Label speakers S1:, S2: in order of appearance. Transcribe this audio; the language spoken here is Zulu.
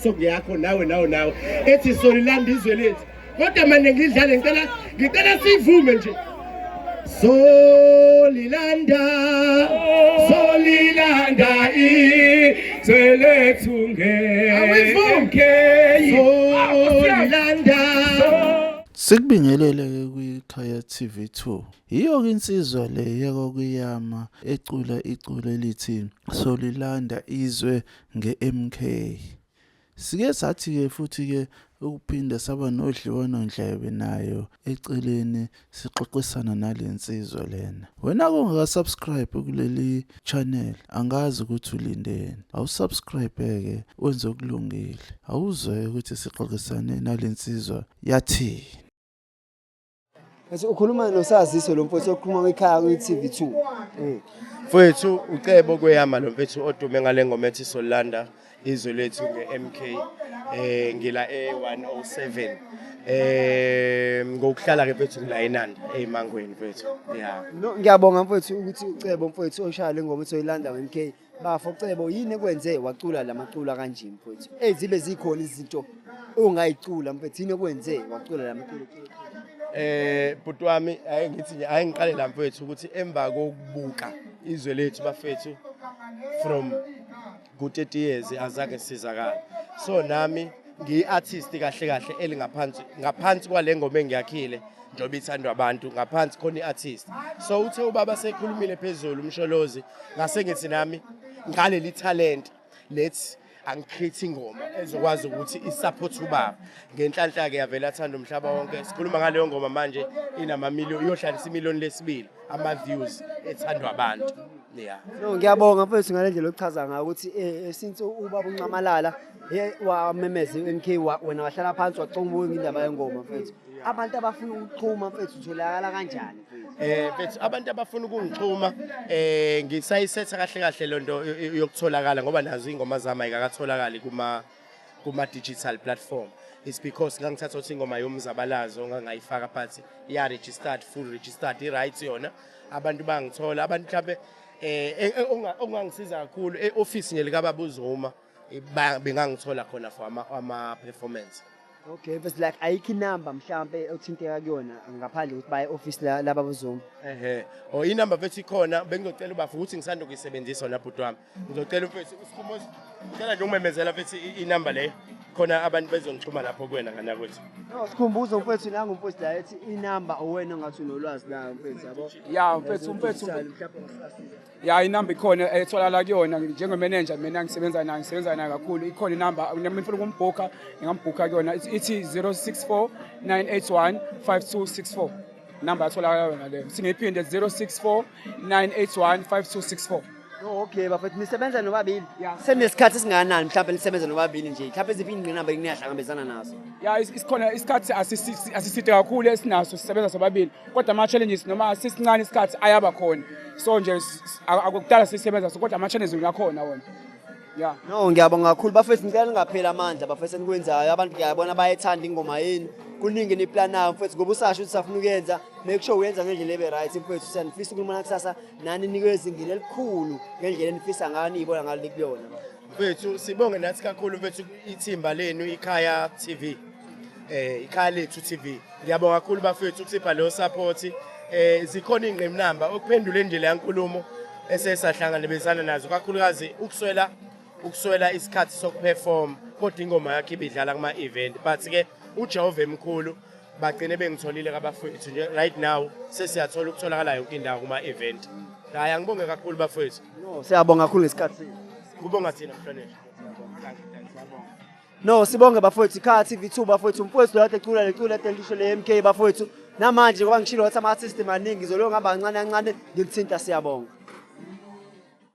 S1: Sokuyakho nawe nawe nawe ethi solilanda izwe lethu, kodwa manje ngidlale, ngicela sivume nje. Solilanda,
S2: solilanda izwe lethu.
S1: Awuyivumi. Solilanda.
S3: Sikubingelele-ke kwiKhaya TV2. Yiyo-ke insizwa le yakoKuyama ecula iculo elithi Solilanda Izwe nge-MK. Sike sathi-ke futhi-ke ukuphinda saba nodliwano-ndlebe nayo eceleni sixoxisana nale nsizwa lena. Wena ongaka-subscribe kuleli channel angazi ukuthi ulindeni. Awusubscribe-ke wenze okulungile. Awuzwe ukuthi sixoxisane nale nsizwa yathini.
S4: Bese ukhuluma noSaziso lo mfowethu okhuluma kwikhaya kwi-TV2.
S1: Mfowethu, uCebo Kweyama lo mfethu odume ngale ngoma ethi Solanda Izwe Lethu nge-MK. Ngila e-107. Ngokuhlala ke mfethu ngila eNanda eMangweni mfethu. Yeah.
S4: No, ngiyabonga mfowethu ukuthi uCebo mfowethu oshaya le ngoma ethi Oyilanda nge-MK. Bafo Cebo, yini ekwenze wacula lamacula kanje mfowethu? Ezibe zikhona izinto ongayicula mfowethu, yini ekwenze wacula lamacula?
S1: Bhuti wami, ake ngithi nje, ake ngiqale la mfowethu ukuthi emva kokubuka izwe lethu bafethu from ku-30 years azange sisizakala. So nami ngiyi-artist kahle kahle elingaphansi ngaphansi kwale ngoma engiyakhile njengoba ithandwa abantu, ngaphansi khona i-artist. So uthe ubaba sekhulumile phezulu uMsholozi, ngase ngithi nami ngaleli talent let's angicreate ingoma ezokwazi ukuthi isupport ubaba. Ngenhlanhla ke yavela athanda umhlaba wonke. Sikhuluma ngaleyo ngoma manje inamamiliyoni, iyohlalisa imiliyoni lesibili ama-views, ethandwa abantu, yeah.
S4: No, ngiyabonga mfowethu ngale ndlela ochaza ngayo ukuthi since ubaba uNxamalala wamemeza i-MK, wena wahlala phansi waconga indaba yengoma mfowethu. Abantu abafuna ukuxhuma mfowethu, utholakala kanjani mfowethu?
S1: Mfethu, abantu abafuna ukungixhuma, ngisayisetha kahle kahle lonto yokutholakala ngoba nazo ingoma zami ayikakatholakali kuma digital platform. It's because ngangithatha ukuthi ingoma yomzabalazo ngangayifaka phansi ya registered, full registered, i-right yona. Abantu bangithola, abantu mhlambe ongangisiza kakhulu e-office nje likababa uZuma, bengangithola khona for ama performance.
S4: Okay, mfethu, like ayikho inamba mhlambe othinteka kuyona ngaphandle ukuthi baye office la lababa uZuma?
S1: Ehe. Oh, inamba mfethu ikhona, bengizocela ubafu ukuthi ngisanda ukuyisebenzisa wona bhuti wami. Ngizocela mfethu usikhumbuzo. Ngicela nje ukumemezela mfethu inamba leyo. Khona abantu bezongixhuma lapho kuwena ngana kwethu.
S4: No, Sikhumbuzo mfethu, nangu mfethu la ethi inamba, uwena ongathi unolwazi la mfethu, yabo.
S2: Ya mfethu.
S4: Mhlawumbe ungasasiza.
S2: Ya, inamba ikhona etholakala kuyona njengomenenja mina ngisebenza nayo, ngisebenza nayo kakhulu. Ikhona inamba, noma ngifuna ukumbhukha ngingambhukha kuyona. Ithi 064 981 5264, namba yatholakala yona leyo. Singiyiphinde, 064 981 5264.
S4: No, okay bafethu, nisebenza nobabili.
S2: Yeah.
S4: Senesikhathi esingakanani mhlawumbe nisebenza nobabili nje? Mhlawumbe eziphi ingqinamba eniyahlangabezana nazo?
S2: Ya, isikhona isikhathi asiside kakhulu esinaso sisebenza sobabili, kodwa ama-challenges noma sisincane isikhathi ayaba khona. So nje akukudala sisebenza so, kodwa ama-challenges akhona wona, ya.
S4: No, ngiyabonga kakhulu bafethu, ngicela ningapheli amandla bafethu enikwenzayo. Abantu ngiyabona bayethanda ingoma yenu. Kuningi eniplanayo mfethu ngoba usasho ukuthi safuna ukuyenza, make sure uyenza ngendlela ebe right mfethu. Siyanifisa ukulumana kusasa nani nikwe ezingeni elikhulu ngendlela enifisa ngayo niyibona ngalo nikuyona.
S1: Mfethu, sibonge nathi kakhulu mfethu ithimba lenu iKhaya TV. Ikhaya Lethu TV. Ngiyabonga kakhulu bafethu ukusipha leyo support. Zikhona ingqinamba okuphendula nje le nkulumo esesahlangabezana nazo, kakhulukazi ukuswela isikhathi sokuperform, kodwa ingoma yakhe ibidlala kuma event, but ke uJehova emkhulu, bagcine bengitholile kabafowethu nje. Right now sesiyathola ukutholakala yonke indawo kuma event. Hayi, angibonge kakhulu bafowethu.
S4: No, siyabonga kakhulu ngesikhathi senu.
S1: Kubonga thina mhlonishwa.
S4: No, sibonge bafowethu, Ikhaya TV2 bafowethu, umfowethu lo kade ecula lecula ade lisho le MK bafowethu. Namanje ngoba ngishilo wathi ama-artist maningi, ngizolo ngihamba kancane kancane ngikuthinta, siyabonga.